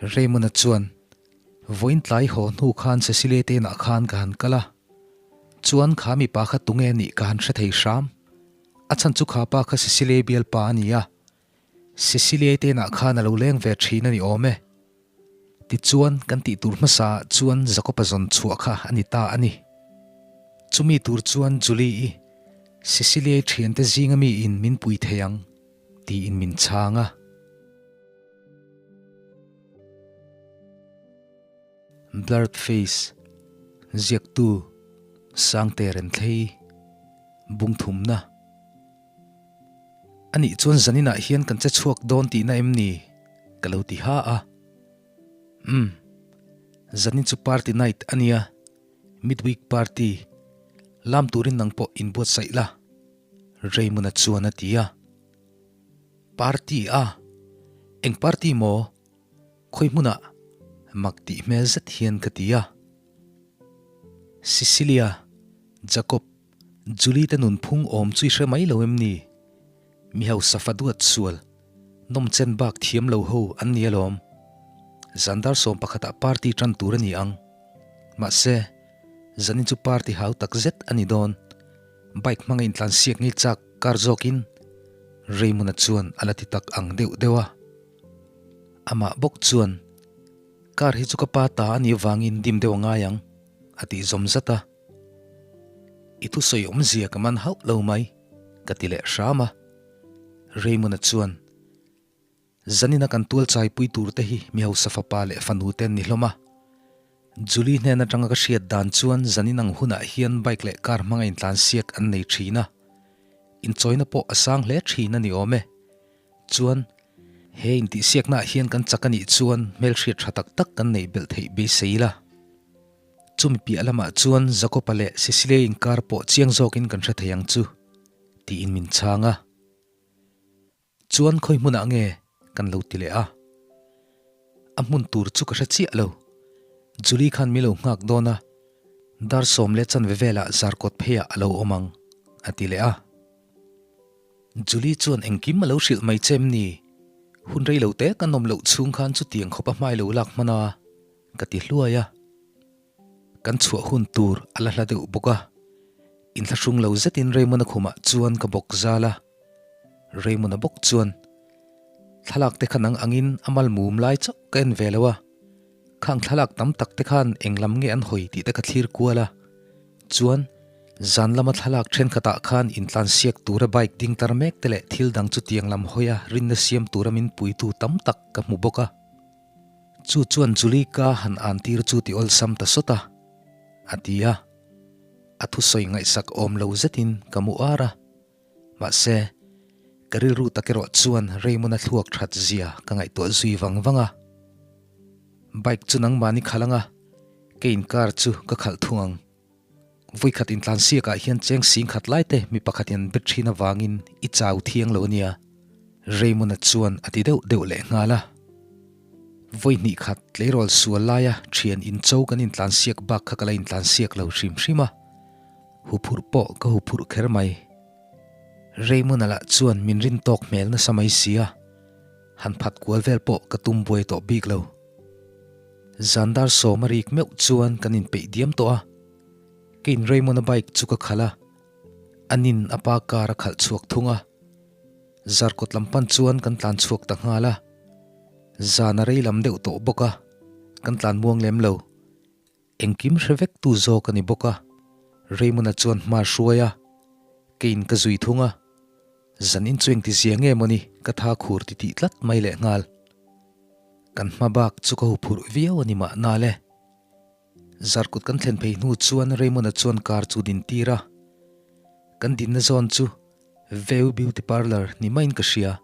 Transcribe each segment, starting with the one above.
Raymond-a chuan, Vawiin tlai haw hnu khan Cecilia te inah khan ka han kal a, chuan kha mipa kha tunge nih ka han hre thei hram. A chhan chu kha pa kha Cecilia bialpa a ni a, Cecilia te inah khan a lo leng ve thin a ni awm e. Tichuan, kan tih tur hmasa ah chuan Jakob-a zawn chhuah kha a ni ta a ni. Chumi tur chuan Julie-i, Cecilia-i thiante zinga miin min pui thei ang, tiin min chhang a. Blurred Face, Ziaktu, Sangte Renthlei, Bungthumna. A nih chuan zaninah hian kan che chhuak dawn tihna em ni? Ka lo ti ha a. Umm. Zanin chu party night a nia, midweek party. Lam turin nang pawh inbuatsaih la, Raymond-a chuan a ti a. Party a? Eng party maw? Khawi hmunah? Mak tih hmel zet hian ka ti a. Cecilia, Jacob, Julie te nunphung awm chu i hre mai lo em ni? Mi hausa fa duat sual, nawmchen bak thiam lo ho an ni alawm. Zandar sawm pakhatah party tan tur a ni ang. Mahse, zanin chu party hau tak zet a ni dawn. Bike hmanga intlansiak ngei chak kar zawkin Raymond-a chuan a la ti tak ang deuh deuh a. Amah bawk chuan, Car hi chu ka pa ta a nih avangin dim deuh a ngai ang, a tih zawm zat a. I thusawi awmzia ka man hauh lo mai, ka ti leh hram a. Raymond-a chuan, Zanina kan tual chaipui tur te hi mi hausa fapa leh fanu te an ni hlawm a. Julie hnen atanga ka hriat dan chuan zanin ang hunah hian bike leh car hmanga intlansiak an nei thin a. Inchawina pawh a sang hle thin a ni awm e. Chuan, he intihsiaknaah hian kan chak a nih chuan hmelhriat tha tak tak kan neih belh theih beisei ila. Chumi piah lamah chuan Jakob-a leh Cecilia inkar pawh chiang zawkin kan hre thei ang chu, tiin min chhang a. Chuan khawi hmunah nge kan lo ti leh a? A hmun tur chu ka hre chiah lo. Julie khan mi lo nghak dawn a, dar 10 leh chanve velah zarkawt pheiah a lo awm ang, a ti leh a. Julie chuan engkim a lo hrilh mai che em ni? Hun rei lo te kan awm loh chhung khan chutiang khawp a hmai lo lak hman a, ka ti hluai a. Kan chhuah hun tur a la hla deuh bawk a, inthlahrung lo zetin Raymond-a khumah chuan ka bawk zal a. Raymond-a bawk chuan, Thlalak te kha nang angin a mal mum lai chauh ka en ve lo a, khang thlalak tam tak te khan eng lam nge an hawi tih te ka thlir kual a. Chuan, zan lama thlalak thenkhatah khan intlansiak tura bike ding tar mek te leh thil dang chutiang lam hawia rinna siam tura min puitu tam tak ka hmu bawk a. Chu chuan Julie ka han an tir chu ti awlsam ta sawt a, a ti a. A thusawi ngaihsak awm lo zetin ka mu ar a. Mahse, ka rilru tak erawh chuan Raymond-a thluak that zia ka ngaihtuah zui vang vang a. Bike chu nangmahni khalh anga, keiin car chu ka khalh thung ang. Vawikhat intlansiakah hian cheng sing khat lai te mi pakhatin an bet thin avangin i chau thiang lo ania, Raymond-a chuan a ti deuh deuh leh nghal a. Vawi hnih khat tleirawl sual laia thian incho kan intlansiak bak kha ka la intlansiak lo hrim hrim a, huphurh pawh ka huphurh kher mai. Raymond-a lah chuan min rin tawk hmel nasa mai si a, han phat kual vel pawh ka tum buai tawh bik lo. Zandar sawm a rik meuh chuan kan inpeih diam tawh a, keiin Raymond-a bike chu ka khalh a, anin a pa car a khalh chhuak thung a. Zarkawt lam pan chuan kan tlan chhuak ta nghal a, zan a rei lam deuh tawh bawk a, kan tlan muang lem lo. Engkim hre vek tu zawk a ni bawk a, Raymond-a chuan hma hruai a, keiin ka zui thung a, zanin chu engtizia nge mawni ka tha khur ti tih tlat mai leh nghal. Kan hma bak chu ka huphurh viau a ni mahna le. Zarkut kan thlen phei hnu chuan Raymond-a chuan car chu din tir a, kan dinna zawn chu Veu Beauty Parlour ni maiin ka hria.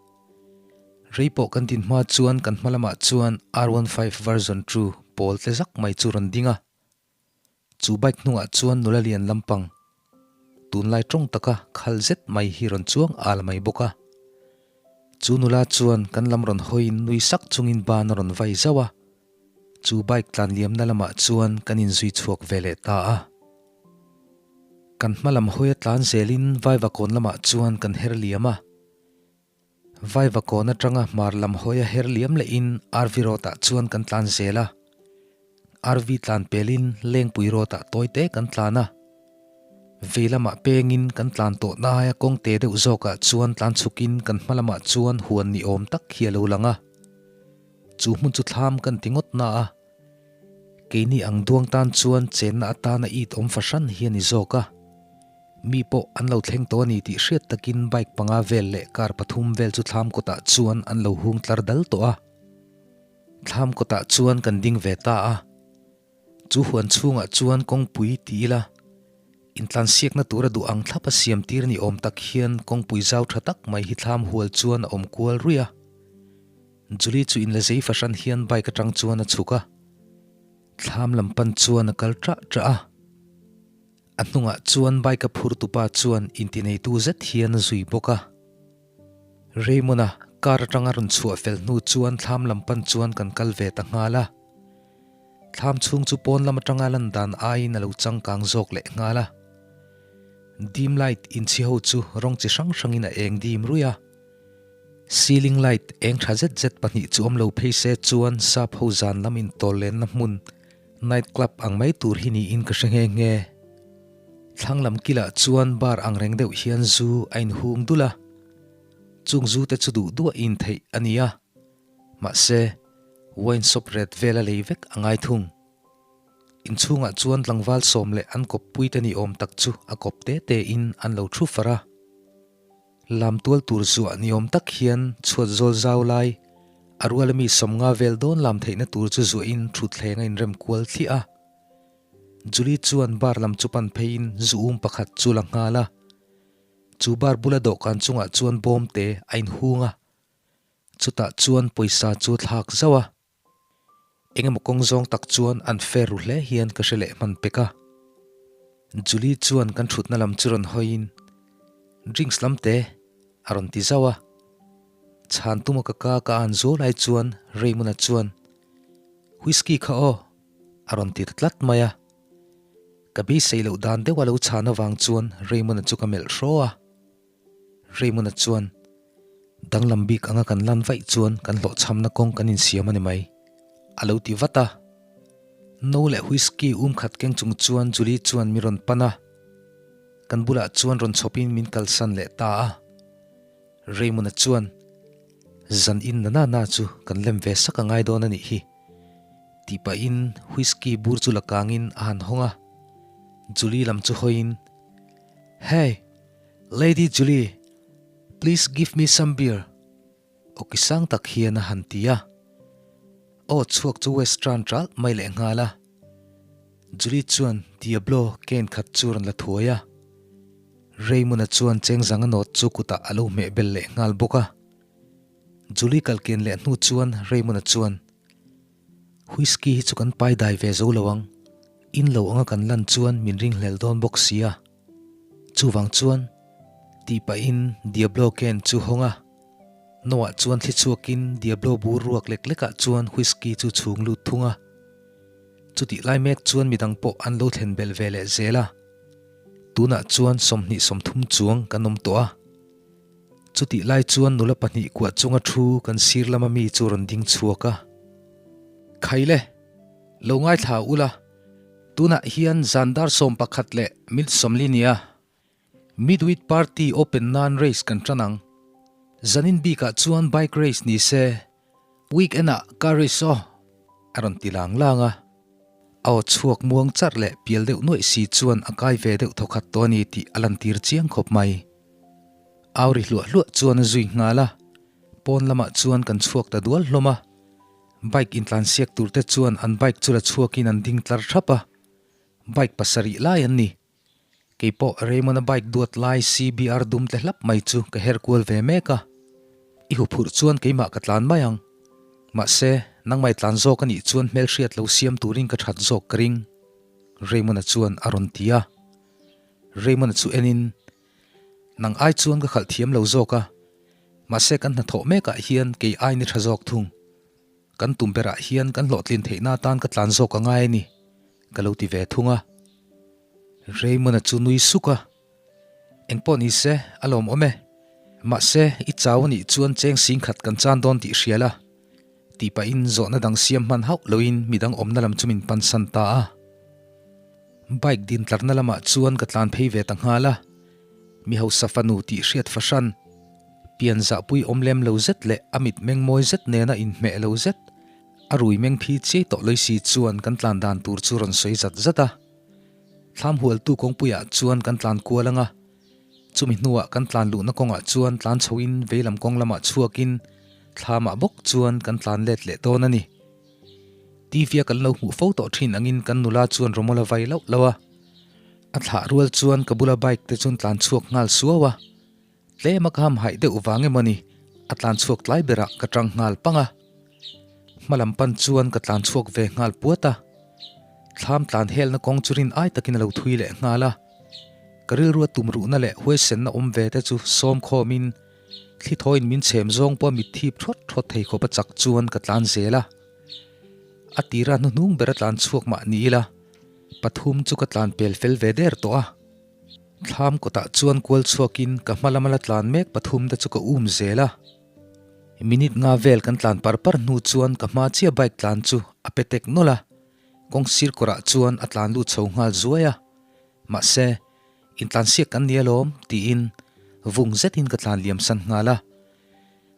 Rei pawh kan din hma chuan kan hma lamah chuan R15 version 2 pawl tle zak mai chu rawn ding a. Chu bike hnungah chuan nula lian lampang, tunlai tawng taka khal zet mai hi rawn chuang al mai bawk a. Chu nula chuan kan lam rawn hawiin nui sak chungin ban a rawn vai zauh a. Chu bike tlan liamna lamah chuan kan inzui chhuak ve leh ta a. Kan hma lam hawia tlan zelin Vaivakawn lamah chuan kan her liam a. Vaivakawn atanga hmar lam hawi a her liam lehin RV road ah chuan kan tlan zel a. RV tlan pelin Lengpui road ah tawi te kan tlan a. Vei lamah pengin kan tlan tawh naia kawng te deuh zawkah chuan tlan chhukin kan hma lamah chuan huan ni awm tak hi a lo lang a. Chu hmun chu thlam kan ti ngawt na a. Keini ang duang tan chuan chenna atana it awm fahran hi a ni zawk a. Mi pawh an lo thleng tawh a ni tih hriat takin bike panga vel leh car pathum vel chu thlam kawtah chuan an lo hung tlar dal tawh a. Thlam kawtah chuan kan ding ve ta a. Chu huan chhungah chuan kawngpui ti ila intlansiakna tura duh ang thlapa siam tir ni awm tak hian kawngpui zau tha tak mai hi thlam hual chuan a awm kual ruih a. Julie chu inla zei fahran hian bike atang chuan a chhuk a. Thlam lam pan chuan a kal ṭah ṭah a. A hnungah chuan bike a phur tupa chuan intineitu zet hian a zui bawk a. Raymond-a car atanga rawn chhuah fel hnu chuan thlam lam pan chuan kan kal ve ta nghal a. Thlam chhung chu pawn lam atanga lan dan aiin a lo changkang zawk leh nghal a. Dim light inchhi ho chu rawng chi hrang hrangin a eng dim ruih a. Ceiling light eng tha zet zet pahnih chu awm lo phei se chuan sap ho zan lam intawl lenna hmun Night club ang mai tur hi niin ka hre nghe nghe. Thlang lam kilah chuan bar ang reng deuh hian zu a inhung dul a. Chung zu te chu duh duah in theih a ni a. Mahse, wine shop ret vel a lei vek a ngai thung. Inchhungah chuan tlangval sawm leh an kawppui te ni awm tak chu a kawp te te in an lo thu far a. Lam tual tur zuah ni awm tak hian chhuat zawl zau lai, a ruala mi sawmnga vel dawn lam theihna tur chu zuahin thutthleng a inrem kual thliah a. Julie chuan bar lam chu pan pheiin zu um pakhat chu la nghal a. Chu bar bula dawhkan chungah chuan bawm te a inhung a. Chutah chuan pawisa chu a thlak zauh a. Engemaw kawng zawng tak chuan an fair ru hle hian ka hre leh hman pek a. Julie chuan kan thutna lam chu rawn hawiin, Drinks lam te, a rawn ti zauh a. Chhan tuma ka ka ka an zuau lai chuan Raymond-a chuan, Whisky kha aw, a rawn ti ta tlat mai a. Ka beisei loh dan deuh a lo chhan avang chuan Raymond-a chu ka melh hraw a. Raymond-a chuan, Danglam bik anga kan lan vaih chuan kan hlawhchhamna kawng kan insiam a ni mai, a lo ti vat a. No leh whisky um khat keng chung chuan Julie chuan mi rawn pan a, kan bulah chuan rawn chhawpin min kalsan leh ta a. Raymond-a chuan, Zan in na na na chu kan lem ve sak a ngai dawn a nih hi, tih pahin whisky bur chu la kangin a han hawng a. Julie lam chu hawiin, Hey! Lady Julie, please give me some beer, awki sang tak hian a han ti a. Aw chhuak chu West tan ṭalh mai leh nghal a. Julie chuan Diablo cane khat chu rawn la thuai a. Raymond-a chuan chengzang a nawt chu kutah a lo hmeh bel leh nghal bawk a. Julie kal ken leh hnu chuan Raymond-a chuan, Whisky hi chu kan pai dai ve zo lo ang, in lo anga kan lan chuan min ringhlel dawn bawk si a. Chuvang chuan, tih pahin Diablo can chu hawng a. Noah chuan thli chhuakin Diablo bur ruak lek lekah chuan whisky chu chhung lut thung a. Chutih lai mek chuan midang pawh an lo thlen belh ve leh zel a. Tunah chuan 20 30 chuang kan awm tawh a. Chutih lai chuan nula pahnih kuah chunga thu kan sir lama mi chu rawn ding chhuak a. Khaile! Lo ngaithla ula. Tunah hian zan dar 11 leh minute 40 nia Midweek Party open nan race kan tan ang. Zanin bikah chuan bike race ni se, weekend ah car race aw, a rawn ti lang lang a. A aw chhuak muang charh leh pial deuh nuaih si chuan a kai ve deuh thawkhat tawh a ni tih a lantir chiang khawp mai. Au ri hluah hluah chuan a zui nghal a, pawn lamah chuan kan chhuak ta dual hlawm a. Bike intlansiak tur te chuan an bike chu la chhuakin an ding tlar thap a, bike pasarih lai an ni. Keipawh Raymond-a bike duat lai CBR dum tle hlap mai chu ka her kual ve mek a, i huphurh chuan keimah ka tlan mai ang. Mahse, nangmai tlan zawk a nih chuan hmelhriat lo siam turin ka that zawk ka ring, Raymond-a chuan a rawn ti a. Raymond-a chu enin, Nang ai chuan ka khalh thiam lo zawk a, Mahse kan hnathawh mekah hian kei ai ni tha zawk thung. Kan tum berah hian kan hlawhtlin theihna atan ka tlan zawk a ngai a ni, ka lo ti ve thung a. Raymond-a chu nui suk a, Engpawh ni se, a lawmawm e. Mahse, i chau a nih chuan cheng singkhat kan chan dawn tih hria la, tih pahin zawhna dang siam hman hauh loin midang awmna lam chu min pansan ta a. Bike din tlarna lamah chuan ka tlan phei ve ta nghal a, mi hausa fanu tih hriat fahran, pian zahpui awm lem lo zet leh a mit meng mawi zet nena inhmeh lo zet, a rui meng phi chiai tawh lawisi chuan kan tlan dan tur chu rawn sawi zat zat a. Thlam hualtu kawngpuiah chuan kan tlan kual ang a, chumi hnuah kan tlan luhna kawngah chuan tlan chhoin veilam kawng lamah chhuakin thlamah bawk chuan kan tlan let leh dawn a ni. TV a kan lo hmuh fo tawh thin angin kan nula chuan rawmawl a vai lauh lauh a. A thlah rual chuan ka bula bike te chuan tlan chhuak nghal suau a. Tlem a ka ham haih deuh vang emaw ni, a tlan chhuak tlai berah ka tang nghal pang a. Hma lam pan chuan ka tlan chhuak ve nghal puat a. Thlam tlan helna kawng chu rin ai takin a lo thui leh nghal a. Ka rilrua tumruhna leh huaisenna awm ve te chu sawm khawmin Thli thawiin min chhem zawng pawh mit thip thawt thawt thei khawp a chak chuan ka tlan zel a. A tira hnuhnung ber a tlan chhuak mah ni ila, pathum chu ka tlan pel fel ve der tawh a. Thlam kawtah chuan kual chhuakin ka hma lama la tlan mek pathum te chu ka um zel a. Minute nga vel kan tlan par par hnu chuan ka hma chiah bike tlan chu a pe tek nawlh a, kawng sir kawrah chuan a tlan lut chho nghal zuai a. Mahse, Intlansiak kan ni alawm, tiin vung zetin ka tlan liam san nghal a.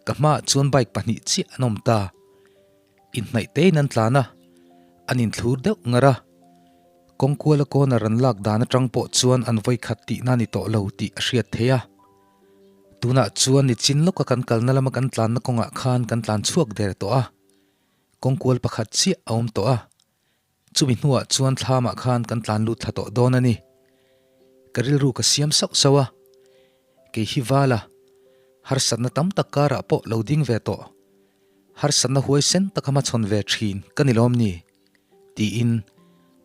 Ka hmaah chuan bike pahnih chiah an awm ta. Inhnaih tein an tlan a, an inthlur deuh ngar a. Kawngkuala corner an lak dan atang pawh chuan an vawikhat tihna ni tawh lo tih a hriat theih a. Tunah chuan nichin lawka kan kalna lama kan tlanna kawngah khan kan tlan chhuak der tawh a. Kawngkual pakhat chiah a awm tawh a. Chumi hnuah chuan thlamah khan kan tlan lut thla tawh dawn a ni. Ka rilru ka siam sauh sauh a, kei hi vala harsatna tam tak karah pawh lo ding ve tawh, harsatna huaisen taka hmachhawn ve thin ka ni lawm ni? tiin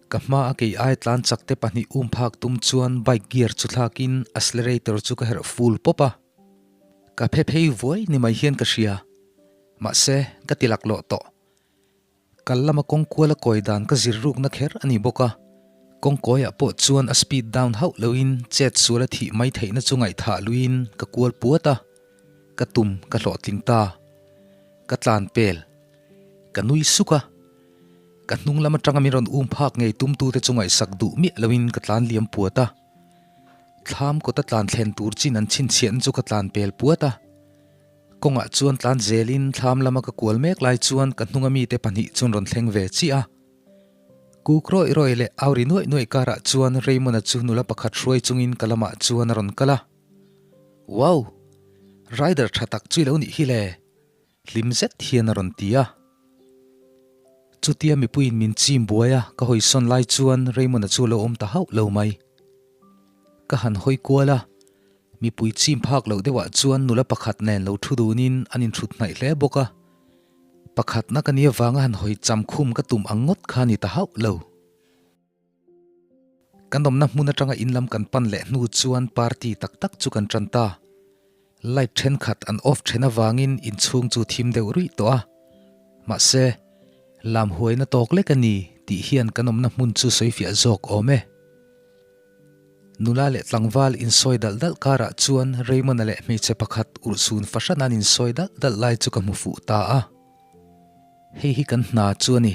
ka hmaa kei ai tlan chak te pahnih um phak tum chuan bike gear chu thlakin accelerator chu ka herh full pawp a. Ka phe phei vuai ni mai hian ka hria, mahse ka ti laklawh tawh. Kal lama kawng kuala kawi dan ka zir rukna kher a ni bawk a, kawng kawiah pawh chuan a speed down hauh loin chet sual a thih mai theihna chu ngaihthah luiin ka kual puat a, ka tum ka hlawhtling ta. Ka tlan pel. Ka nui suk a. Ka hnung lam atanga min rawn um phak ngei tumtute chu ngaihsak duh miah loin ka tlan liam puat a. Thlam kawta tlan thlen tur chin an chhinchhiahna chu ka tlan pel puat a. Kawngah chuan tlan zelin thlam lama ka kual mek lai chuan ka hnunga mite pahnih chuan rawn thleng ve chiah a. Kuk rawih rawih leh au ri nuaih nuaih karah chuan Raymond-a chu nula pakhat hruai chungin ka lamah chuan a rawn kal a. Wow! Rider tha tak chu i lo nih hi le! Hlim zet hian a rawn ti a. Chutia mipuiin min chim buai a ka hawisawn lai chuan Raymond-a chu a lo awm ta hauh lo mai. Ka han hawi kual a, Mipui chim phak loh deuhah chuan nula pakhat nen lo thu dunin an inthut hnaih hle bawk a. Pakhatna ka nia vanga han hawi cham khum ka tum ang ngawt kha ni ta hauh lo. Kan awmna hmun atanga in lam kan pan leh hnu chuan party tak tak chu kan tan ta. Light thenkhat an off then avangin inchhung chu thim deuh ruih tawh a. Mahse, lam huaina tawk lek a ni tih hian kan awmna hmun chu sawifiah zawk awm e. Nula leh tlangval insawi dalh dalh karah chuan Raymond-a leh hmeichhe pakhat urhsun fahran an insawi dalh dalh lai chu ka hmu fuh ta a. Hei hi kan hna chu a ni.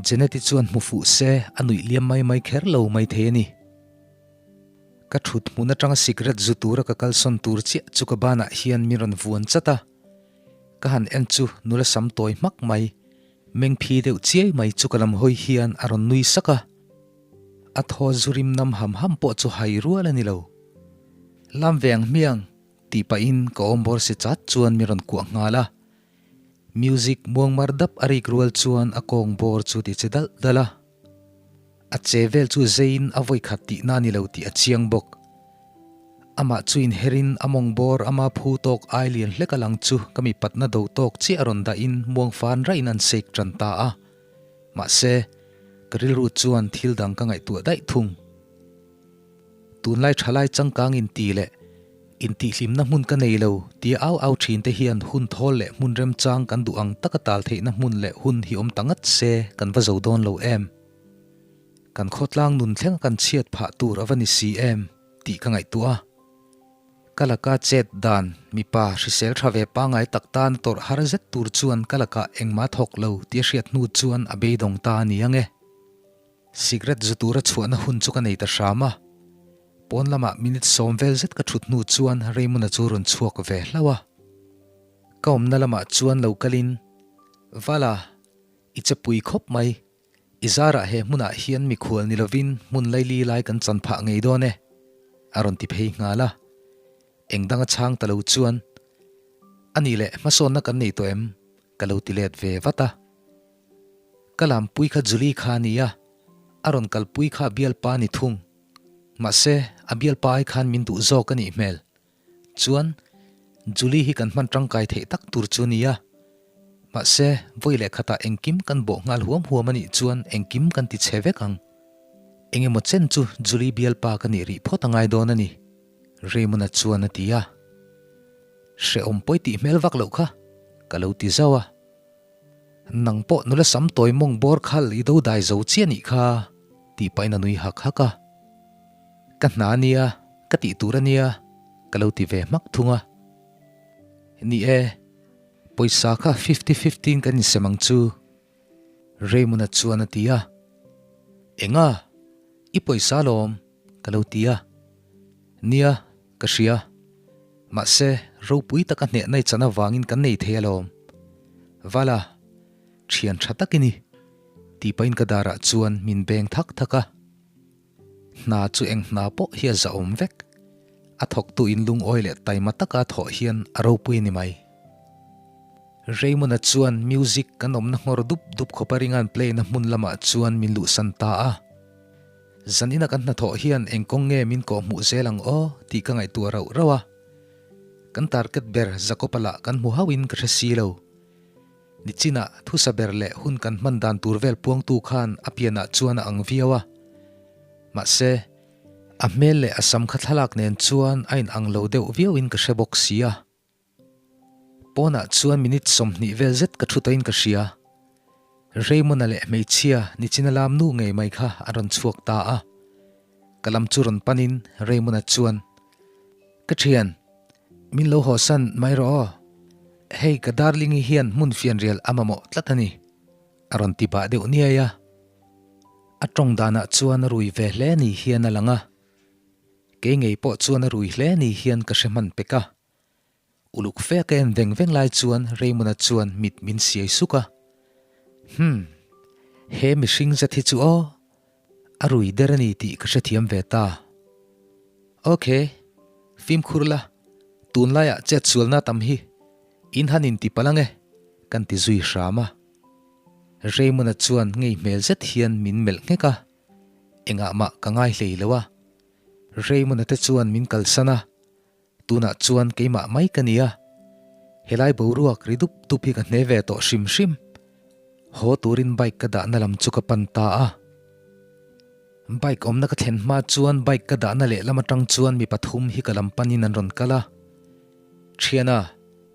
Janet-i chuan hmu fuh se a nuih liam mai mai kher lo mai thei a ni. Ka thut hmun atanga sikret zu tura ka kalsawn tur chiah chu ka banah hian min rawn vuan chat a. Ka han en chu nula sam tawi hmak mai, meng phi deuh chiai mai chu ka lam hawi hian a rawn nui sak a. A thaw zu rim nam ham ham pawh chu hai rual a ni lo. Lam ve ang hmiang, tih pahin ka awm bawr si chat chuan min rawn kuah nghal a. Music muangmar dap a rik rual chuan a kawng bawr chu ti che dalh dalh a. A che vel chu zeiin a vawi khat tihna a ni lo tih a chiang bawk. Amah chu inherin a mawng bawr ama phu tawk ai lian hlek a lang chu ka mipatna do tawk chiah a rawn dahin muang fan raihin an shake tan ta a. Mahse, ka rilru chuan thil dang ka ngaihtuah daih thung. Tunlai thalai changkang inti leh intihhlimna hmun ka nei lo tia au au thin te hian hun thawl leh hmun remchang kan duh ang taka tal theihna hmun leh hun hi awm ta ngat se kan va zo dawn lo em? Kan khawtlang nun thlenga kan chhiat phah tur a va ni si em tih ka ngaihtuah a. Ka laka chet dan mipa hrisel tha ve pangai tak tan tawrh har zet tur chuan ka lakah engmah thawk lo tih a hriat hnu chuan a beidawng ta a ni ang e. Cigarette zu tura chhuahna hun chu ka nei ta hram a. Pawn lamah minute sawm vel zet ka thut hnu chuan Raymond-a chu rawn chhuak ve hlauh a. Ka awmna lamah chuan lo kalin, Vala, i che pui khawp mai. I zarah he hmunah hian mikhual ni lovin hmun laili lai kan chan phah ngei dawn e, a rawn ti phei nghal a. Eng danga chhang ta lo chuan, A nih leh hmasawnna kan nei tawh em? ka lo ti let ve vat a. Ka lampui kha Julie kha a ni a, a rawn kalpui kha a bialpa a ni thung. Mahse, a bialpa ai khan min duh zawk a nih hmel. Chuan, Julie hi kan hman tangkai theih tak tur chu a ni a. Mahse, vawi leh khatah engkim kan bawh nghal huam huam a nih chuan engkim kan ti chhe vek ang. Eng emaw chen chu Julie bialpa ka nih rih phawt a ngai dawn a ni, Raymond-a chuan a ti a. Hrehawm pawi tih hmel vak loh kha, ka lo ti zauh a. Nang pawh nula sam tawi mawng bawr khal i do dai zo chiah nih kha, tih pahin a nui hak hak a. Ka hna a nia, ka tih tur a nia, ka lo ti ve hmak thung a. Ni e, pawisa kha fifty fifty in kan insem ang chu, Raymond-a chuan a ti a. Enga? I pawisa alawm, ka lo ti a. Nia, ka hria. Mahse, ropui taka hnehna i chan avangin kan nei thei alawm. Vala, thian tha tak i ni, tih pahin ka darah chuan min beng thak thak a. Hna chu eng hna pawh hi a zahawm vek. A thawktu in lungawi leh taima taka a thawh hian a ropui a ni mai. Raymond-a chuan music kan awmna nghawr dup dup khawpa ringa'n play na hmun lamah chuan min luhsan ta a. Zan ina kan hnathawh hian eng kawng nge min kawh hmuh zel ang aw tih ka ngaihtuah rauh rauh a. Kan target ber Jacob-a lah kan hmu hauhin ka hre si lo. Nichinah thusa ber leh hun kan hman dan tur vel puangtu khan a pianah chuan a ang viau a. Mahse, a hmel leh a sam kha thlalak nen chuan a inang lo deuh viauin ka hre bawk si a. Pawnah chuan minute 20 vel zet ka thu tawhin ka hria. Raymond-a leh hmeichhia nichina lam nu ngei mai kha an rawn chhuak ta a. Ka lam chu rawn panin Raymond-a chuan, Ka thian, min lo hawsan mai rawh aw. Hei ka darling-i hian hmun fianrial a mamawh tlat a ni, a rawn ti bah deuh niai a. A tawng danah chuan a rui ve hle ni hian a lang a. Kei ngei pawh chuan a rui hle ni hian ka hre hman pek a. Uluk fe ka en veng veng lai chuan Raymond-a chuan mit min siai suk a. Hum, he mihring zet hi chu aw, a rui der a ni tih ka hrethiam ve ta. Ok, fimkhur la, tunlaiah chetsualna tam hi in han inti palh ang e, kan ti zui hram a. Raymond-a chuan ngei hmel zet hian min melh nghek a, engah mah ka ngai hlei lo a. Raymond-a te chuan min kalsan a. Tunah chuan keimah mai ka ni a, helai boruak ri dup dup hi ka hne ve tawh hrim hrim. Haw turin bike ka dahna lam chu ka pan ta a. Bike awmna ka thlen hma chuan bike ka dahna lehlam atang chuan mi pathum hi ka lam panin an rawn kal a. Thiana,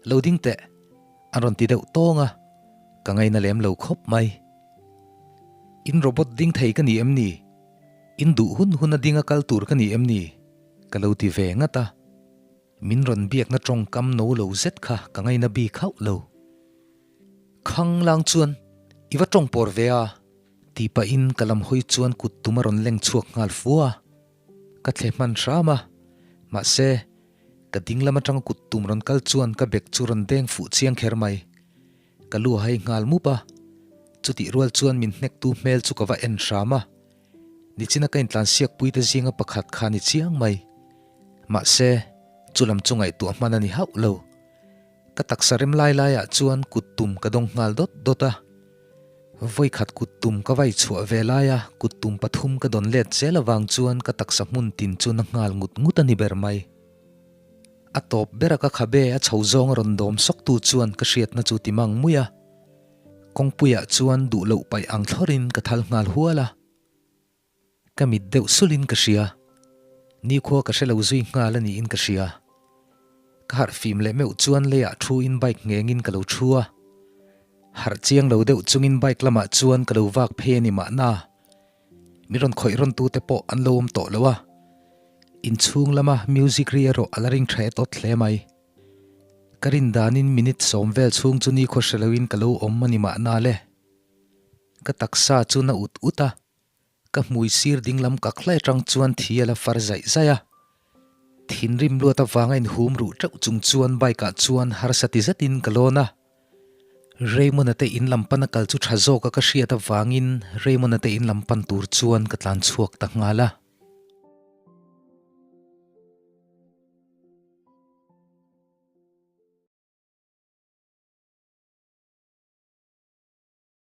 lo ding teh, an rawn ti deuh tawng a, ka ngaina lem lo khawp mai. In robot ding thei ka ni em ni? In duh hun hun a ding a kal tur ka ni em ni? Ka lo ti ve ngat a, min rawn biakna tawngkam no lo zet kha ka ngaina bik hauh lo. Khang lang chuan i va tawng pawr ve a, tih pahin ka lam hawi chuan kut tum a rawn leng chhuak nghal fu a. Ka thle hman hram a, mahse, ka ding lam atanga kut tum rawn kal chuan ka bek chu rawn deng fuh chiang kher mai. Ka lu a hai nghal mup a, chutih rual chuan min hnektu hmel chu ka va en hram a. Nichina ka intlansiakpui te zinga pakhat kha ni chiang mai. Mahse, chu lam chu ngaihtuah hman a ni hauh lo. Ka taksa rem lai laiah chuan kut tum ka dawng nghal dawt dawt a. Vawikhat kut tum ka vai chhuah ve laia kut tum pathum ka dawn let zel avang chuan ka taksa hmun tin chu na nghal ngut ngut a ni ber mai. A tawp bera ka khabe a chho zawng a rawn dawm sawktu chuan ka hriatna chu ti mang mui a. Kawngpuiah chuan duh loh paih ang thlawrin ka thal nghal hual a. Ka mit deuh sulin ka hria. Nikhua ka hre lo zui nghal a niin ka hria. Ka harh fim leh meuh chuan leiah thu in bike nghengin ka lo thu a. Harh chiang lo deuh chungin bike lamah chuan ka lo vak phei a ni mahna. Mi rawn khawih rawn tute pawh an lo awm tawh lo a. Inchhung lama music ri erawh a la ring tha et awt hle mai. Ka rin danin minute sawm vel chhung chu nikhaw hre loin ka lo awm a ni mahna le. Ka taksa chu na ut ut a, ka hmui sir ding lam kak hlai atang chuan thi a la far zaih zaih a. Thinrim luat avanga inhum ruh teuh chung chuan bike ah chuan harsa ti zetin ka lawn a. Raymond-a te in lam pana kal chu tha zawka ka hriat avangin Raymond-a te in lam pan tur chuan ka tlan chhuak ta nghal a.